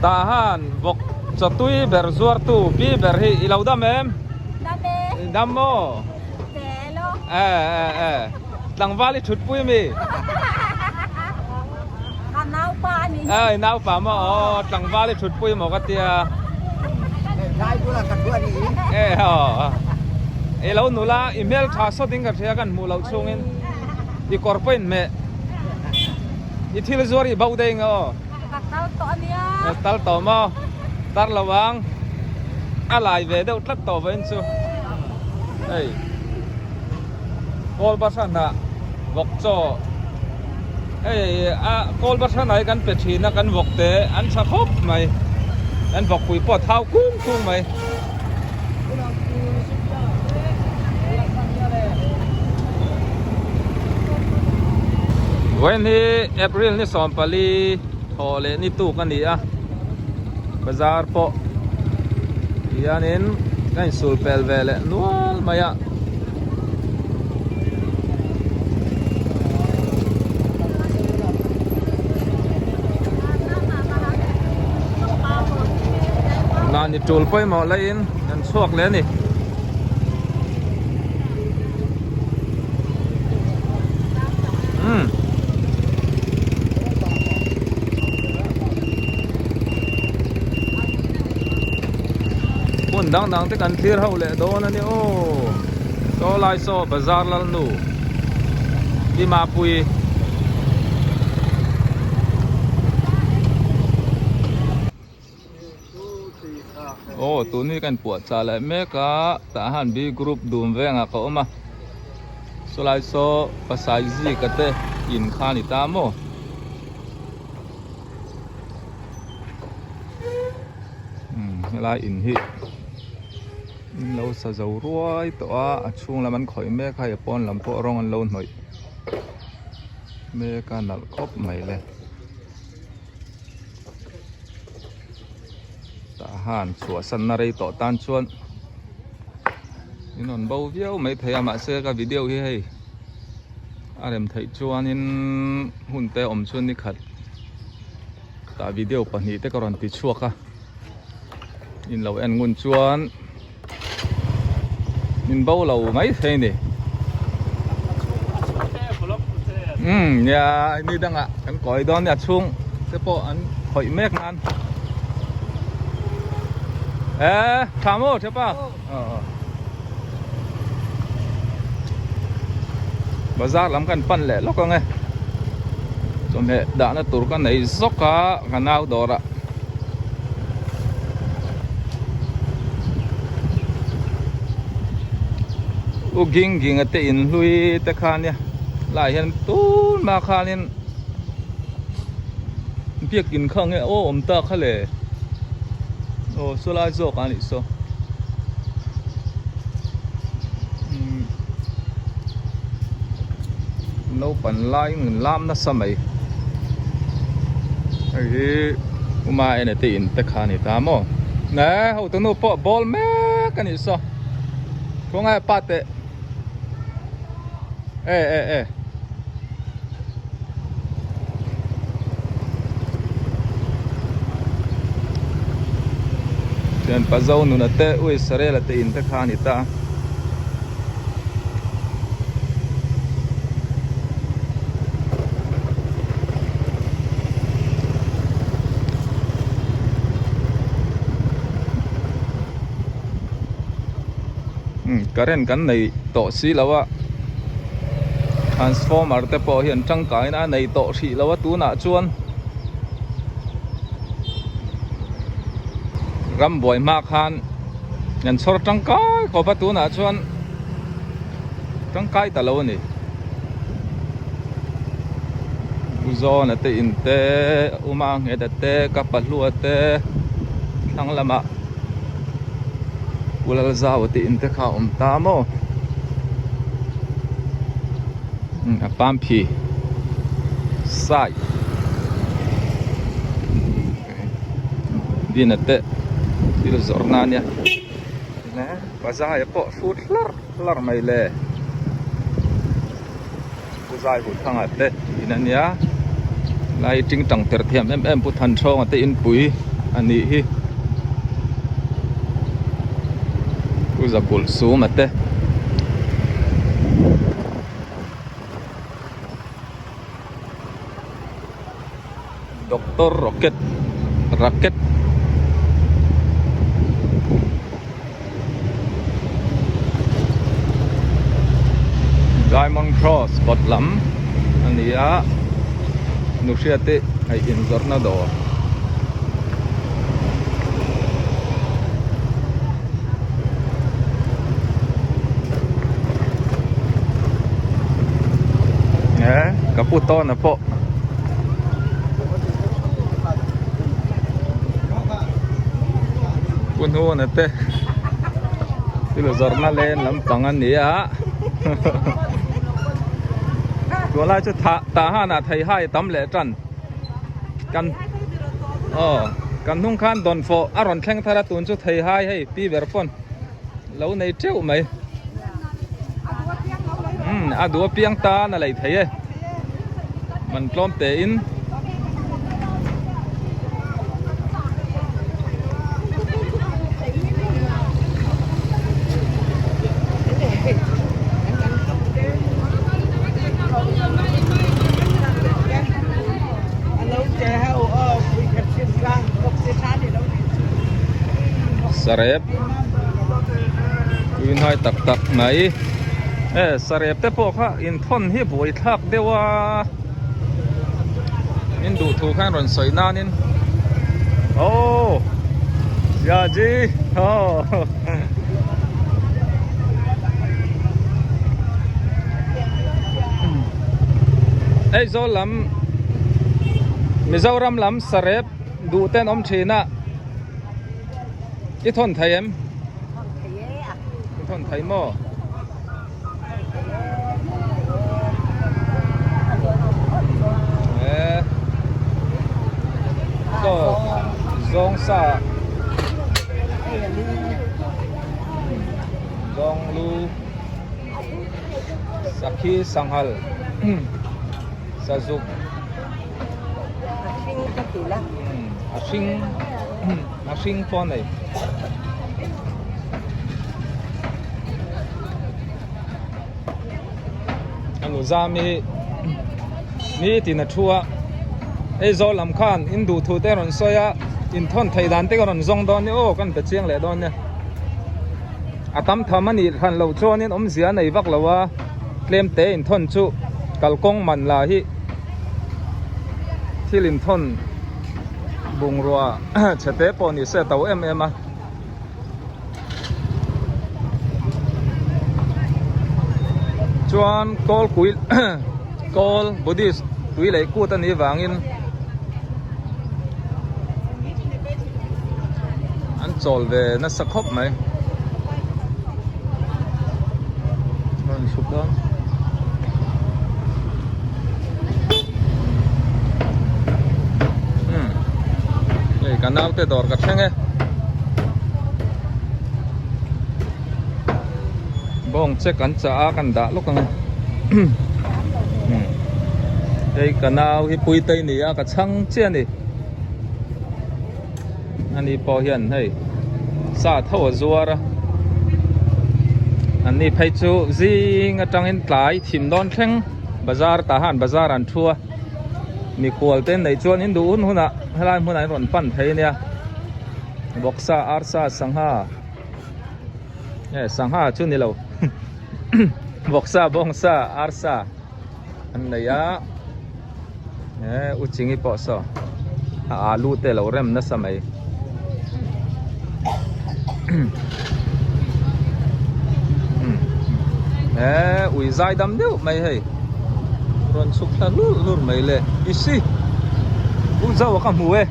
Tah han vawk chawtui ber zuartu pi ber hi i lo dam em? Dam e. Dam maw? Zel aw. E e e. Tlangval i thutpui mi? Ka naupa a nih hi. E i naupa maw? Aw tlangval i thutpui maw ka tia. Lai bulah ka thu a nih hi. E aw. I lo nula i hmeltha sawt in ka hria kan hmuh loh chhungin i kawr pawh in hmeh. I thil zuar i bo daih nge aw. Ka tal tawh a nia. Ka tal tawh maw? Tar lo ang. A lai ve deuh tlat tawh vawiin chu. Hei kawl bahra hnah vawk chaw hei a kawl bahra hnah hi kan pe thin a kan vawk te an tha khawp mai. Kan vawkpui pawh a thau kung kung mai. Vawiin hi April ni 14 thawh leh ni tuk a ni a bazar pawh hianin ka insul pel ve leh nual mai a. Mahni tul pawimawh laiin kan chhuak leh a ni. Umm. Hmun dang dang te kan thlir ho leh dawn a ni aw. Saw lai saw bazar lalnu Pi Mapui. Aw tun hi ka inpuah chah leh mek a tah hian B group dum vengah ka awm a saw lai saw pasai zika te in kha a ni ta maw. Umm helai in hi in lo sa zo ruai tawh a a chhung lam an khawih mek a hei a pawn lam pawh rawng an lo hnawih mek a nalh khawp mai le. Tah han chhuahsan na rei tawh tan chuan in rawn bo viau mai thei a mahse ka video hi hei a rem theih chuanin hun te awm chuan ni khat tah video pahnih te ka rawn ti chhuak a in lo en ngun chuan min bo lo mai thei a ni umm nia ni dangah kan kawi dawn nia chhung te pawh an khawih mek nan e tha maw thepa bazar lam kan pan leh lawk ang e chawhmeh dahna tur ka nei zawk a ka nau dawr ah. U ging ging a te in hlui te kha nia lai hian tun hma khanin biakin kha nge aw awm ta kha le aw saw lai zawk a nih saw umm naupang lai in lam nasa mai hei hi uma ene te in te kha a ni ta maw ne hotu nu pawh bawl mek a nih saw khawngaih pa teh e e e. Chuan Pazo nuna te U Israel a te in te kha a ni ta. Current kan nei tawh si lo a transformer te pawh hian tangkaina a nei tawh hrih lo a tunah chuan rambuai hma khan an chhawr tangkai khawp a tunah chuan tangkai ta lo a ni Uzawna te in te Uma Ngheta te ka Pahlua te thlang lamah. Ulal zau tih in te kha a awm ta maw a pampi sai dina te thil zawrh na ania pazai pawh hrut hlar hlar mai le puzai huh thangah te in ania lai ting tang ter thiam em em pu Thanthawng te inpui. a nih hi Pu Zakulh Suma te. Doctor Rocket Racket Diamond Cross kawt lam a ni a nu hriat te hei inzawrhna dawr. Ka pu tawn a pawh. Pu hnuna te thil zawrhna len lampang a ni a tunlai chu tah hanah theihai tam leh tan kan aw kan hnung khan dawnfawh a rawn thleng thar a tun chu theihai hei pi ber pawn lo nei teuh mai umm a duh apiang tan a lei thei e man tlawm te in. Sarep tui hnai tak tak mai e sarep te pawh kha inthawn hi buai thlak deuh a min duh thu khan rawn sawi nanin aw Yaji aw. Aizawl lam Mizoram lam sarep duh ten awm thin a i thawn thei em i thawn thei maw e chaw zawng sa zawng lu sakhi sanghal sazuk a hring a hring pawh a nei. A nu zam hi nitin a thu a Aizawl lam khan in duh thu te a rawn sawi a inthawn theih dan te ka rawn zawng dawn nia aw kan be chiang leh dawn nia a tam tham a nih hran loh chuanin awmzia a nei vak lo a tlem te inthawn chu kalkawng man lah hi thil inthawn bungrua chhe te pawh ni se a to em em a. Chuan kawl kui kawl Buddhist tui leh kut a nih vangin an chawl ve nasa khawp mai. Rawn chhuk dawn. Hei ka naute dawr ka thleng e. Bawng che kan chah a kan dah lawk ang e. Hei ka nau hi Puitei ni a ka chhang chiah a ni. Ani pawh hian hei sa tho a zuar a an ni phei chu zing atangin tlai thim dawn thleng bazar tah han bazar an thu a mikhual te neih chuan in duh hun hunah helai hmunah in rawn pan thei a nia vawksa arsa sangha eh sangha chu ni lo vawksa bawngsa arsa an nei a eh u chingi pawh saw a alu te lo rem nasa mai eh ui zai dam deuh mai hei rawn chhuk thla lur lur mai le i si u zau a ka hmu e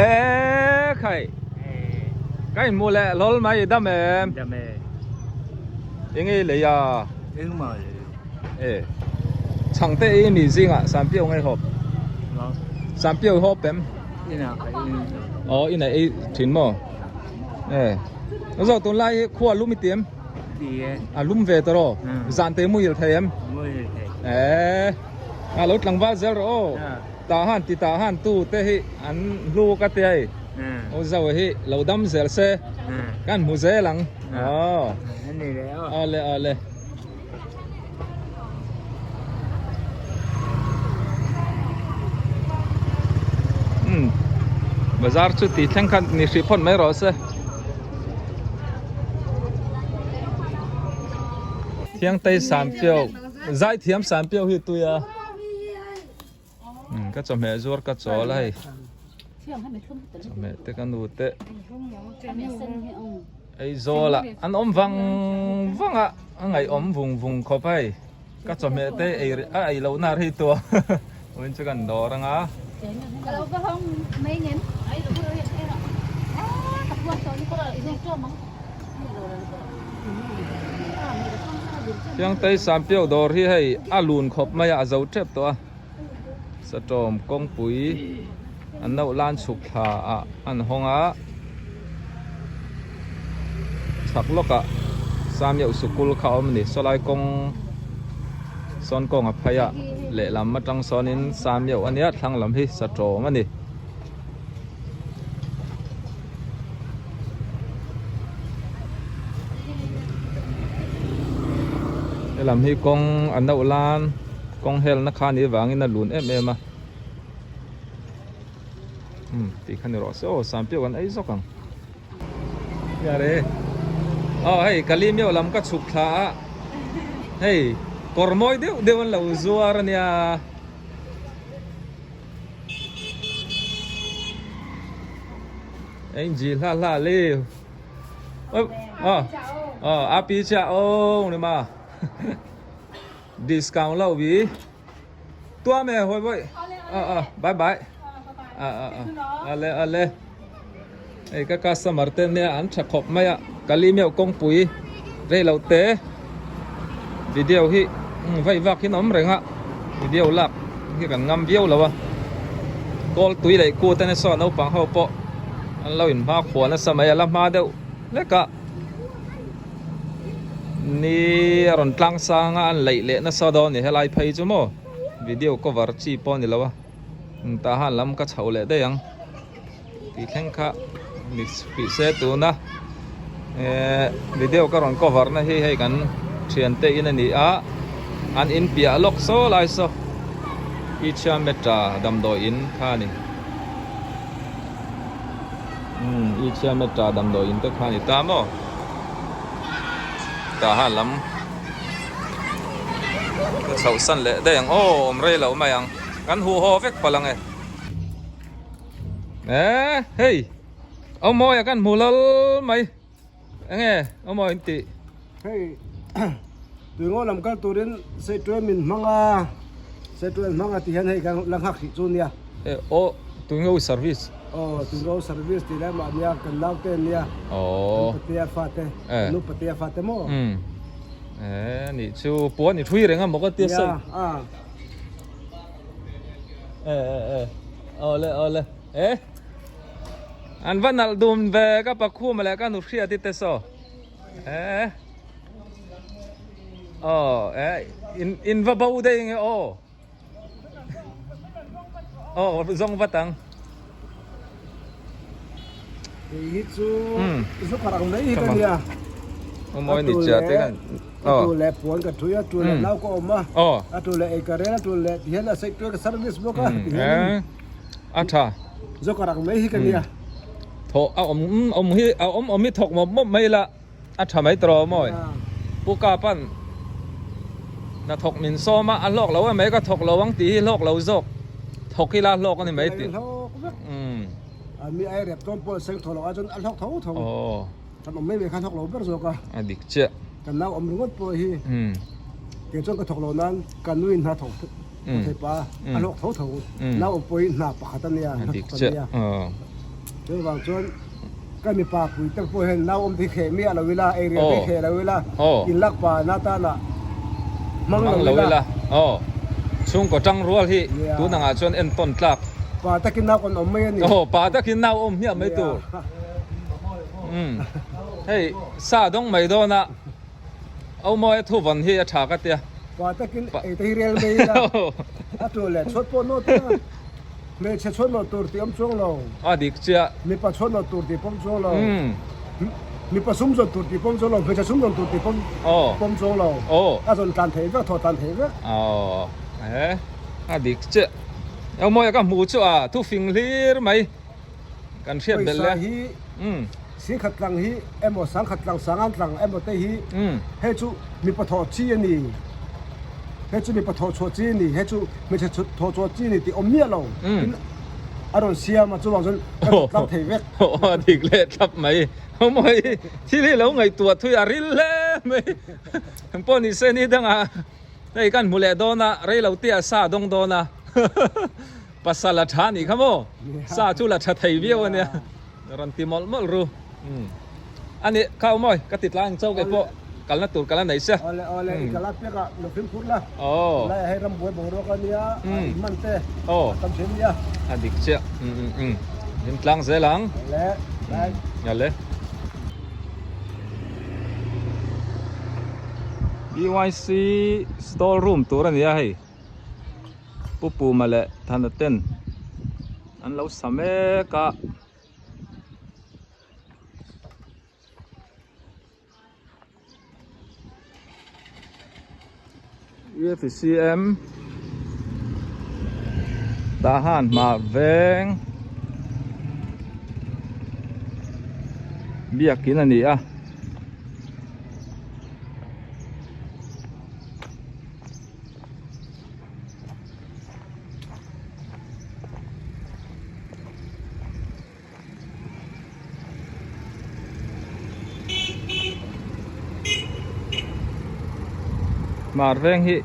eh khai ka inhmu leh hlawl mai dam em eng nge lei a. Engmah E chhangte i mi zingah Sanpiau ngei hawp Sanpiau hawp em Aw inah ei thin maw E Zo tunlai hi khua lum i ti em A lum ve ta rawh Zan te muhil thei em E A lo tlangval zel rawh aw. Tah han ti tah han tu te hi an hlu ka tia hei. O zo hi lo dam zel se kan hmu zel ang. Aw. Awle awle. Umm bazar chu tih thleng khan ni hrih phawt mai rawh se. Thiangtei Sanpiau Zaithiam Sanpiau hi tui a umm ka chawhmeh zuar ka chawl a hei chawhmeh te ka nu te Aizawl ah an awm vang vang a a ngaihawm vung vung khawp a hei ka chawhmeh te ei a ei loh na rei tawh a vawiin chu kan dawr anga. Thiangtei Sanpiau dawr hi hei a lun khawp mai a a zo tep tawh a Satawm kawngpui an no lan chhuk thla ah an hawng a chhak lawkah Samiauh sikul kha a awm a ni sawlai kawng sawn kawng a phei a lehlam atang sawnin Samiauh a nia thlang lam hi Satawm a ni. Helam hi kawng a noh lan kawng helna kha ni vangin a lun em em a umm tih kha ni rawh se aw Sampiau kan ei zawk ang yare aw hei kali meuh lam ka chhuk thla a hei kawr mawi deuh deuh an lo zuar a nia. Anh gì la la liu ờ ờ a pi cha ô này mà discount lâu vì tua mẹ hồi vậy ờ ờ bye bye ờ ờ ờ ale ale hei ka customer te nia an tha khawp mai a kali meuh kawngpui rei lo te video hi vaih vak in awm reng a video lak hi kan ngam viau lo a kawl tui leh kut ania saw naupang ho pawh an lo in hma khuan nasa mai a la hma deuh hlek a ni a rawn tlang sang a an laih leh nasa dawn a ni helai phei chu maw video cover chi pawh a ni lo a tah han lam ka chhoh leh daih ang. Tih thleng kha tih se tuna ehh video ka rawn cover na hi hei kan thian te in a ni a an in piah lawk saw lai saw Ichiametra damdawi in kha a ni umm Ichiametra damdawi in te kha a ni ta maw tah han lam ka chhoh san leh daih ang aw awm rei lo mai ang kan huh haw vek palh ang e. Eh hei Aw mawi a kan hmu lal mai enge aw mawi in tih. Hei tuingaw lam kal turin Setuel min hmang a Setuel hmang a ti hian hei kan la nghak hrih chu nia. Eh aw tuingaw service. Aw tuingaw service tih lai mah nia kan nau te nia. Aw. Kan patea fate kan nu patea fate maw. Umm eh nih chu puan i thui reng a maw ka tia sawi. Nia a. Awle awle eh an va nalh dun ve ka pakhum leh ka nu hriat i te saw eh aw eh in in va bo daih nge aw aw zawng vat ang. Hei hi chu zukar ang mai hi ka nia. Awmawi ni chia te kan. A tu leh puan ka thui a, tu leh nau ka awm a, a tu leh ei ka rel a, tu leh ti hian a saih tuai ka service bawk a ti hian a tha. Zukar ang mai hi ka nia. Thawh a awm awm hi a awm awm hi thawk mawp mawp mai la a tha mai tawh mawi. Pu Kapan hnathawk min sawm a, a hlawk lo em mai ka thawk lo ang tih hi hlawk lo zawk thawk ila hlawk a ni mai tih. Mi ai rep tawn pawh seng thaw lo ah chuan a hlawk tho tho. Kan awm mai mai khan hlawk lo ber zawk a. A dik chiah. Kan nau awm ringawt pawh hi kei chuan ka thawk lo nan ka nuin hna thawk thei pa a hlawk tho tho. Nau awm pawh hi hna pakhat a nia. A dik chiah. Chuvang chuan ka mipa pui te pawh hian nau awm te hi kheh miah lo ila, ei riah te hi kheh lo ila, in lak pa na tanah hmang lo ila. Aw, chhungkaw tang rual hi tun angah chuan entawn tlak. Pa takin nau kan awm mai a ni. Aw, pa takin nau awm hmiah mai tur. Umm, hei sa dawng mai dawn a, Aumawi a thuvawn hi a tha ka tia. Pa takin ei te hi rel mai ila, a tu leh chhuat pawh nawt ila. Hmeichhe chhuanawh tur tih awm chuang lo. A dik chiah. Mipa chhuanawh tur tih pawm chuang lo. Mipa sum zawn tur tih pawm chuang lo. Hmeichhe sum zawn tur tih pawm pawm chuang lo. A zawn tlan theih vek, thawh tlan theih vek. Aw he a dik chiah. Eng mawi a ka hmuh chu a thu fing hlir mai kan hriat belh le. Pawisa hi singkhat tlang hi emaw sangkhat tlang sangan tlang emaw te hi hei chu mipa thawh chi a ni. Hei chu mipa thawh chhuah chi a ni, hei chu hmeichhe thawh chhuah chi a ni tih awm miah lo. Tin, a rawn siam a, chuvang chuan ka thawk tlang thei vek. Aw, a dik leh thlap mai. Awmawi, thil hi lo ngaihtuah thui a ril hle mai. Engpawh ni se ni dangah hei kan hmu leh dawn a, rei lo te ah sa a dawng dawn a. Pasal a tha a nih kha maw? Sa chu la tha thei viau a nia. Rawn ti mawlh mawlh ru. A nih kha Awmawi, ka ti tlang chauh kei pawh kalna tur kala nei sia. Awle awle i kala piak ah lo fimkhur la. Tunlai ah hei ram buai boruak a nia, a in man te a tam thin nia. A dik chiah. In tlang zel ang. Awle, bye. Awle. BYC store room tur a nia hei. Pu Puma leh Thana ten an lo sa mek a. UFCM Tahan hmah veng biakin a ni a. Hmar veng hi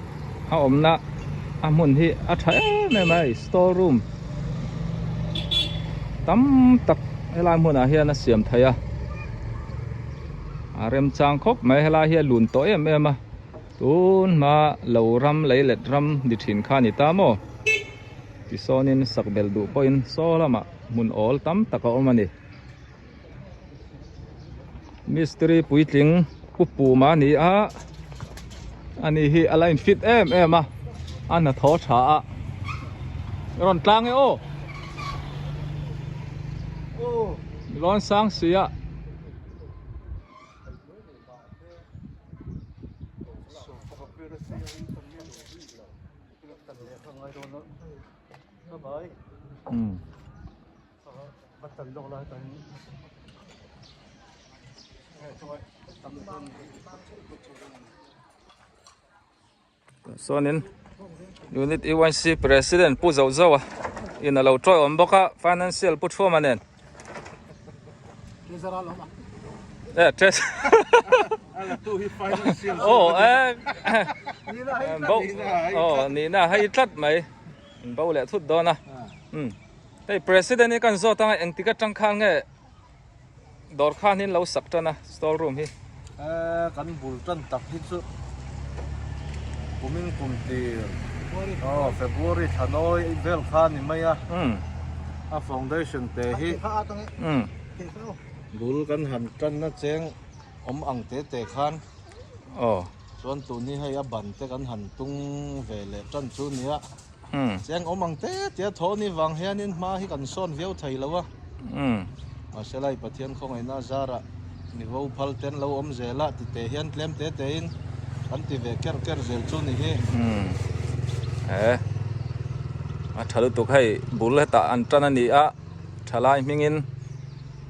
a awmna a hmun hi a tha em em a hei store room tam tak helai hmunah hian a siam theih a a remchang khawp mai helai hi a lun tawh em em a. Tun hma lo ram lei let ram ni thin kha a ni ta maw? Tisawnin sak belh duh pawhin saw lamah hmun awl tam tak a awm a ni. Mistiri puitling pu puma a ni a, ani hi a la in fit em em a, a hnathawh tha a. Rawn tlang e aw! Lawn sang si a. Chuanin Unit UNC President Pu Zauh Zauh a in a lo tawi awm bawk a Financial Pu Thuama nen Eh Treasurer Aw eh Bo Aw nihna hei tlat mai in bo leh thut dawn a Hei President hi kan zawt anga engtik atang khan nge Dawr khan hi an lo sak tan a store room hi. Kan bul tan tak hi chu kumin kum tir aw February thla nawi vel kha a ni mai a, a foundation te hi bul kan han tanna cheng awm ang te te khan chuan tun hi hei a ban te kan han tung ve leh tan chu nia. Cheng awm ang te tia thaw ni vang hianin hma hi kan sawn viau thei lo a. Mahse lai Pathian khawngaihna zarah mi vo phal ten lo awm zel a ti te hian tlem te te in kan ti ve ker ker zel chu ni hi. He a tha lutuk hei bul hetah an tan a ni a thalai hmingin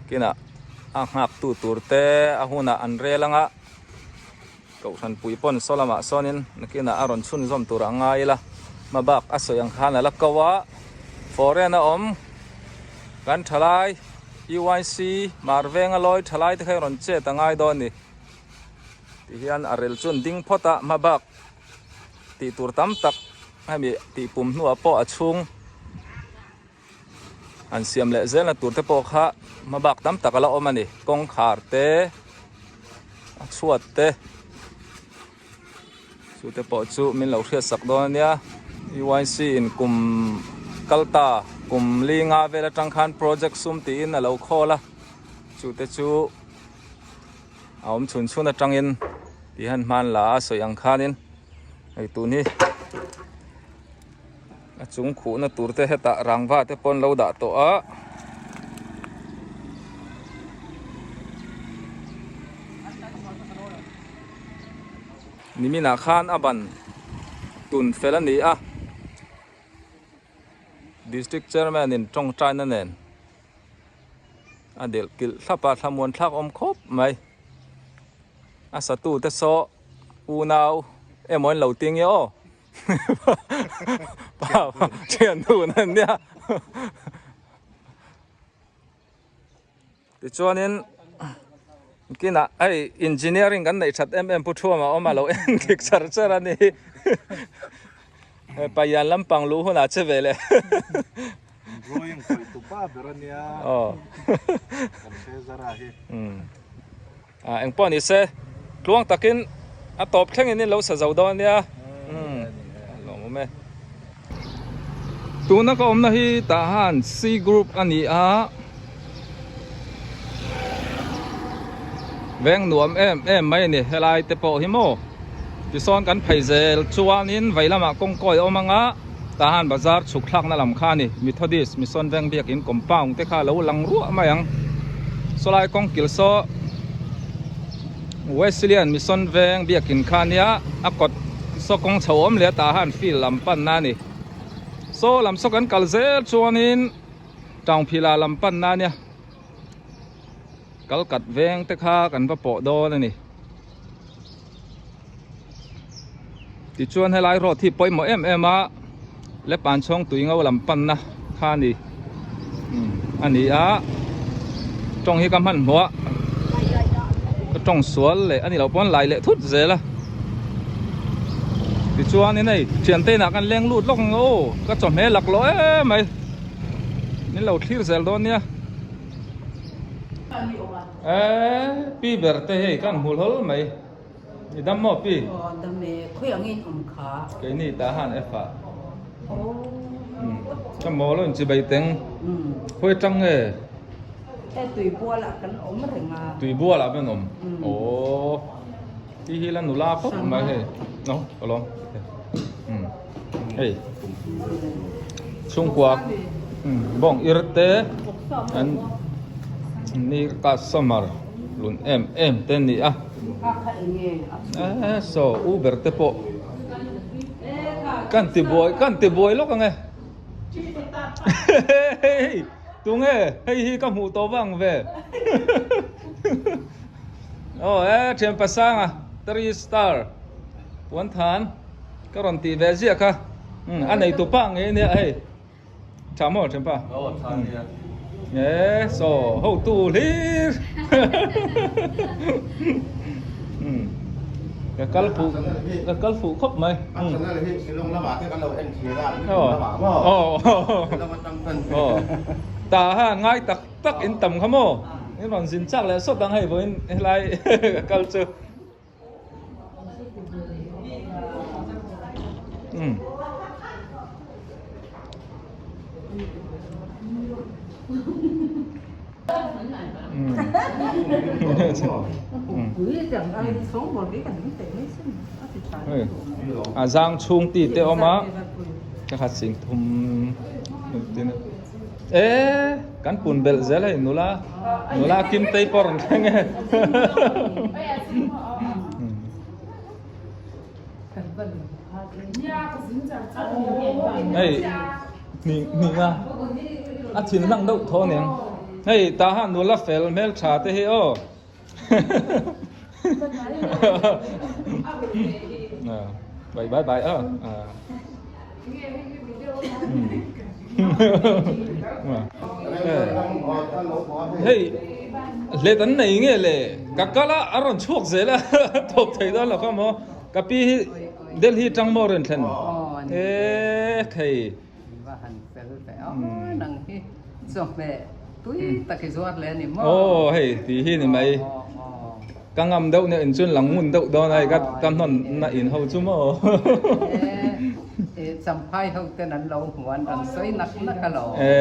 kinah a nghak tu tur te a hunah an rel anga. Kohhran pui pawn saw lamah sawnin nakinah a rawn chhunzawm tur a ngai ila, hmabak a sawi ang khan a la ko a, foreign a awm kan thalai UIC Marvenga lawi thalai te kha i rawn chet a ngai dawn ni tihian a rel chu an ding phawt a, hmabak tih tur tam tak hemi tih pum hnuah pawh a chhung. An siam leh zelna tur te pawh kha hmabak tam tak a la awm a ni kawngkhar te a chhuat te chu te pawh chu min lo hriat sak dawn a nia UIC in kum kal ta kum li nga vel atang khan project sum tiin a lo khawl a chu te chu a awm chhun chhun atangin ti hian hman la a sawi ang khanin hei tun hi. A chung khuhna tur te hetah rangva te pawh an lo dah tawh a. Niminah khan a ban tun fel a ni a. District Chairman in tawngtaina nen a delh kilh thlap a, thlamuan thlak awm khawp mai. A satu te saw unau emaw an lo ti nge aw. Thian dun an nia. Tichuanin kinah hei engineering kan neih that em em pu Thuama awm a lo en dik char char a ni Paian lampang luh hunah che ve leh Drawing khawih tu pa ber a nia kan hre zara hi. Engpawh ni se tluang takin a tawp thlengin in lo sa zo dawn a nia. Lawmawm e. Tuna ka awmna hi tah han C group a ni a. Veng nuam em em mai a ni helai te pawh hi maw. Tisawn kan phei zel chuanin vei lamah kawngkawi a awm anga tah han bazar chhuk thlakna lam kha a ni. Methodist Mission Veng biakin compound te kha a lo lang ruah mai ang. Sawlai kawngkil saw Wesleyan Mission Veng biakin kha a nia a kawt saw kawng chho awm leh a tah han field lam panna a ni. Saw lam saw kan kal zel chuanin Taungphila lam panna a nia Kalkat veng te kha kan va pawh dawn a ni. Tichuan helai road hi pawimawh em em a Lepan chhawng tui ngo lam panna kha a ni a ni a tawng hi ka hmanhmawh a ka tawng sual leh a ni loh pawn lai leh thut zel a tichuanin hei thiante inah kan leng lut lawk ang aw ka chawhmeh laklawh em mai min lo thlir zel dawn nia. Eee pi ber te hei kan hmu hlawl mai i dam maw pi? Aw dam e, khawi ang in awm kha? Keini tah han F ah. Ka maw lo in chi bai teng. Khawi tang nge? E tuibual ah kan awm reng a. Tuibual ah kan awm. Aww ti hi la nula khawp mai hei. No ka lawm. Hei chhungkua bawng ir te an ni customer lun em em te a ni a saw uber te pawh kan ti buai kan ti buai lawk ang e hei tunge hei hi ka hmuh tawh vang ve aw e thian pasanga 3 star puanthan. Ka rawn tih ve ziah kha. Umm a nei tupa ngei nia hei. Tha maw thianpa? Aw tha nia. E saw hotu hlir. Umm ka kal fuh ka kal fuh khawp mai. A channel hi Shillong lamah te kan lo en thin a, Mizoram lamah maw? Aw Shillong atang khan. Aw tah han ngai tak tak in tam kha maw? In rawn zin chak leh sawt ang hei vawiin helai ka kal chu. A zang chhung ti te awm a ka khat sing thum tin e kan pun belh zel hei nula nula kim tei pawh rawn thleng e hei hnih hnih a a thin hlang deuh tho aniang hei tah han nula fel hmeltha te hi aw Bye bye bye a. Hei let an nei nge le ka kal a a rawn chhuak zel a thawk thei dawn lo kha maw ka pi hi Delhi tang maw rawn thlen e khei. Va han fel ve aw nang hi chawhmeh tui tak i zuar leh a ni maw? Aw hei tih hi ni mai ka ngam deuh nia in chuan lang ngun deuh dawn a hei ka ka hnawn na in ho chu maw E champhai ho ten an lo hmu an rawn sawi nak nak a lo E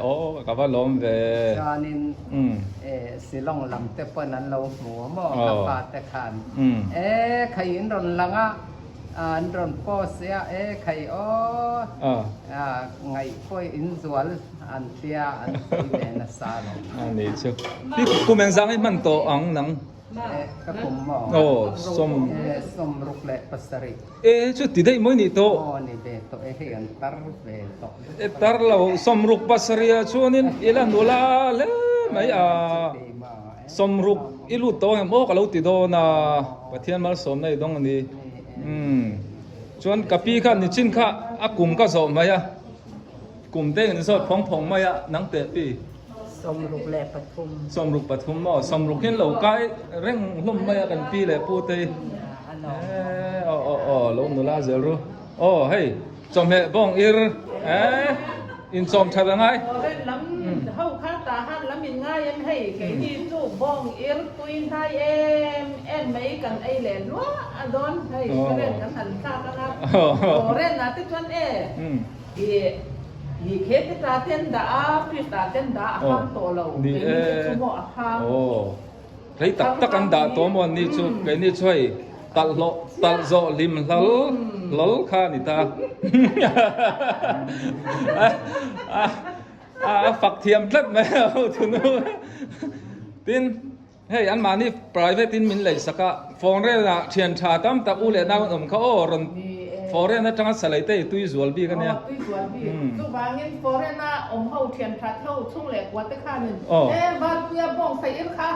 aw ka va lawm ve chuanin e Shillong lam te pawn an lo hmu a maw ka pa te khan e khai in rawn lang a. An rawn post e a e khai aw ngaih pawh in zual an tia an sawi ve nasa lo. A ni chu. Hi kum engzang hi hman tawh ang nang? E ka kum maw? Aw sawm. E 67. E chu ti daih mawi nih tawh. Aw ni ve tawh e hei an tar ve tawh. E tar lo 67 ah chuanin ila nula hle mai a. 60 i lut tawh ang em aw ka lo ti dawn a Pathian malsawmna i dawng a ni. Umm chuan ka pi kha nichin kha a kum ka zawh mai a kum te in zawt phawng phawng mai a nang teh pi. 63. 63 maw 60 hian lo kai reng hlawm mai a kan pi leh pu te hi. Eee aw aw aw lo nula zel ru aw hei. Chawhmeh bawng ir eh inchawm that a ngai. Foreign lam ho kha tah han lam in ngai em hei keini chu bawng ir tui hnai em em mai kan ei leh hluah a dawn hei foreign kan han thlak anga foreign ah te chuan e ih ih khe te ta ten dah a fridge ah ten dah a hang tawh lo keini te chu maw a hang. Rei tak tak an dah tawh maw anni chu keini chu hei talh hlawh talh zawh hlim hlal hlawl kha a ni ta a fak thiam tlat mai a ho thunu tin hei anmahni private in min lei sak a foreign ah thian tha tam tak u leh nau an awm kha aw rawn foreign atanga salai te i tui zual bik a nia. Tui zual bik chuvangin foreign a awm ho thian that ho chhung leh kua te khanin e Valpuia bawng saih ir kha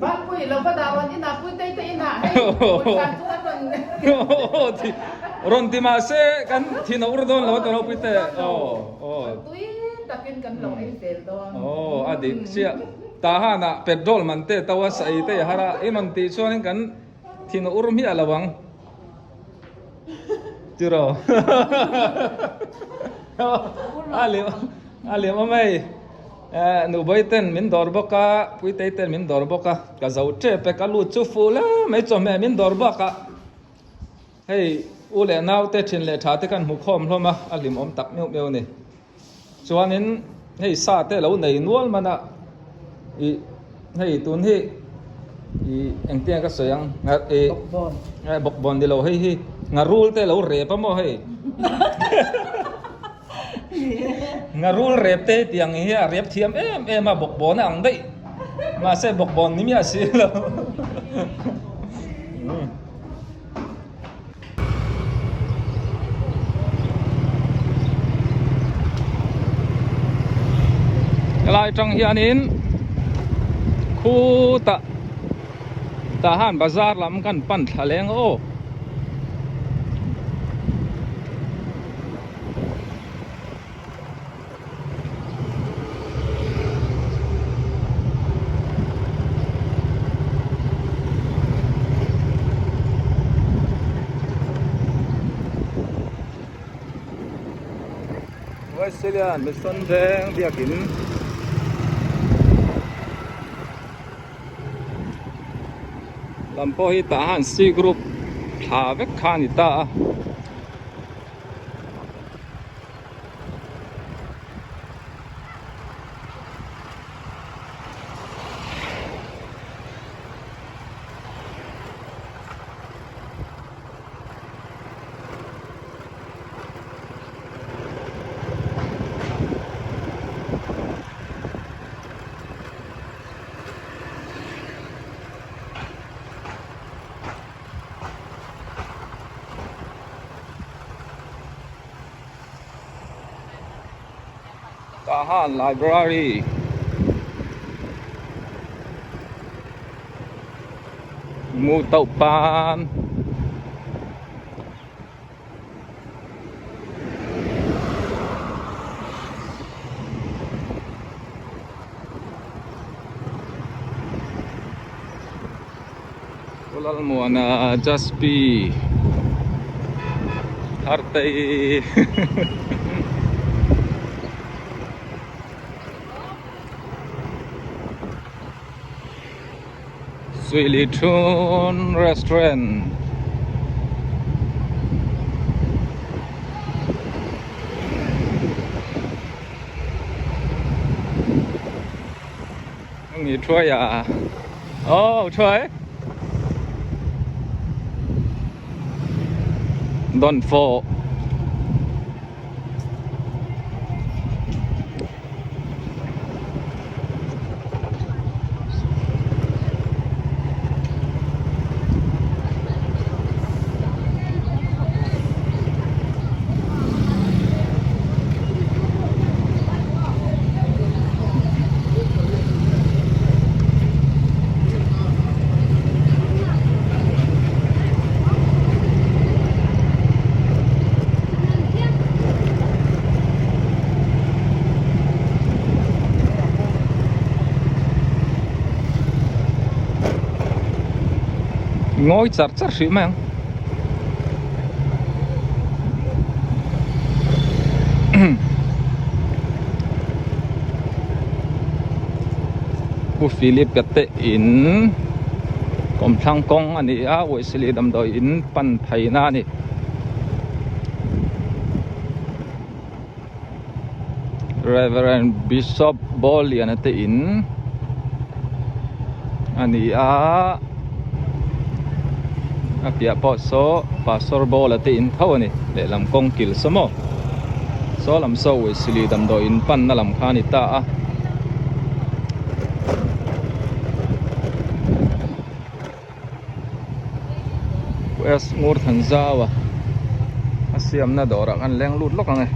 Valpui lo va dah rawn inah Puitei te inah hei Puisan chu an rawn rawn ti mah se kan thin a ur dawn lo a tawh lo Puite tui takin kan lo ei zel dawn. Aw a dik chiah Tahan ah petrol man te to a saih te har a i rawn tih chuanin kan thin a ur hmiah lo ang. Tiraw a lem a lem awm hei Nubawi ten min dawr bawk a Puitei ten min dawr bawk a ka zo tep e ka lut chu fuh le mai chawhmeh min dawr bak a hei u leh nau te thin leh tha te kan hmu khawm hlawm a a hlim awm tak meuh meuh a ni chuanin hei sa te lo nei nual man a ih hei tun hi ih engtiang ka sawi ang ih bawkbawn ni lo hei hi ngarul te lo rep a maw hei ngarul rep te tiang hi a rep thiam em em a bawkbawn a ang daih mahse bawkbawn ni miah si lo. Helai atang hianin khutah tah han bazar lam kan pan thla leng aw. Wesleyan Mission Veng biakin lam pawh hi tah han C group thla vek kha a ni ta a. Tahan Library Ngu Tauh Pan Lalmuana Jaspi Thartei Suili Thun Restaurant Nghỉ chuai à? Ồ, chuai. Dawnfawh. Ngawi char char hrih mai ang. Pu Philip ka te in kawmthlang kawng a ni a Wesley damdawi in pan phaina a ni. Reverend Bishop Bawliana te in a ni a a piah pawh saw Pastor Bawla te in tho a ni lehlam kawng kil saw maw saw lam saw Wesley damdawi in panna lam kha a ni ta a. West ngur than zau a a siamna dawrah khan leng lut lawk ang e.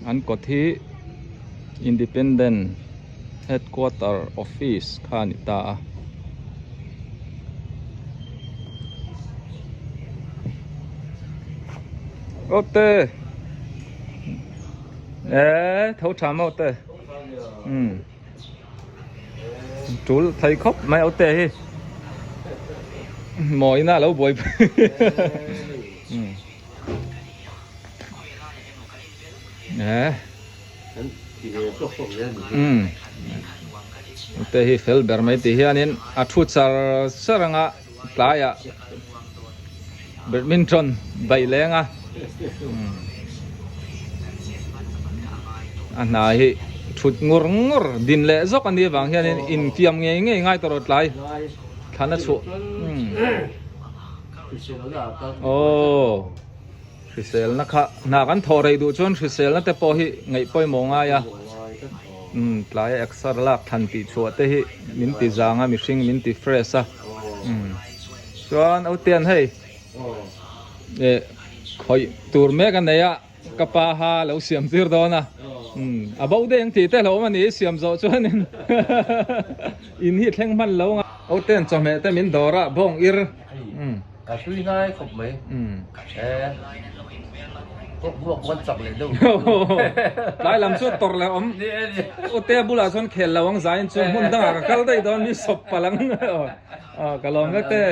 An kawt hi Independent Headquarter Office kha a ni ta a. Awte. E tho tha maw te um tul thei khawp mai au te hi mawina lo buai um e um te hi fel ber mai ti hianin a thu char char anga tlaiah badminton baih leng a a hna hi thut ngur ngur din leh zawk a nih avang hianin infiam ngei ngei ngai tawh rawh tlai thlan a chhuah aw hriselna kha hna kan thawh rei duh chuan hriselna te pawh hi ngaih pawimawh ngai a umm tlai exer lak thlan tih chhuah te hi min ti zang a mihring min ti fresh a umm chuan Autian hei eh khawih tur mek a nei a ka pa ha lo siam tir dawn a umm a bo deuh ang tih te hlauhawm a ni siam zawh chuanin in hi thleng hman lo ang a Autian chawhmeh te min dawr a bawng ir umm. Ka hlui ngai khawp mai. E kawk buak kan chak leh deuh. Tlai lam chu tawrh leh awm. Ute bulah chuan khel lo ang zain chu hmun dangah ka kal daih dawn mi sawp palh ang. Ka lawm vek te.